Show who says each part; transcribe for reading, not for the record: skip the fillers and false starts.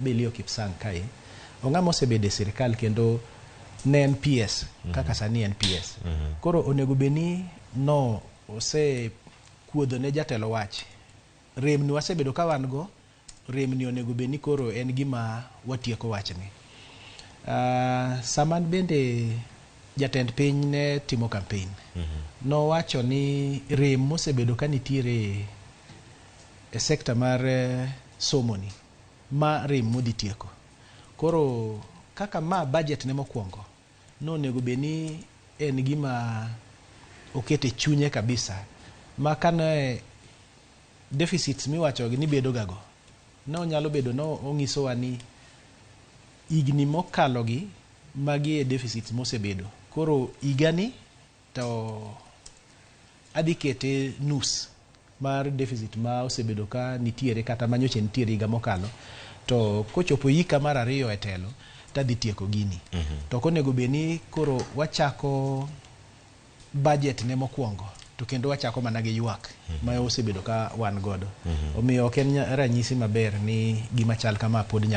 Speaker 1: Belio Kipsang kae ong'ama osebedo e sirikal kendo ne en PS kaka sani en PS. Koro onego bed ni no osekuodho ne jatelo wach. Rem ni wasebedo ka wan go, rem ni onego bed ni koro en gima watieko wachni. Sama bende jatend piny ne timo campaign, nowacho ni rem mosebedo ka nitiere e sekta mar somo ni ma rem modhi tieko. Koro kaka ma budget ne mokwongo, nonego bed ni en gima okete chunye kabisa ma kane deficits miwacho ni bedo ga go, nonyalo bedo no onyisowa ni higni mokalo gi magi e deficits mosebedo. Koro higani to adhi kete nus mar deficit ma osebedo ka nitiere kata manyocha nitiere higa mokalo, to kochopo hika mar ariyo e telo tadhi tieko gini. To ok onego bed ni koro wachako budget ne mokwongo to kendo wachako mana gi ywak ma osebedo ka wan godo. Omiyo ok en ranyisi maber ni gima chal kama pod nyalo.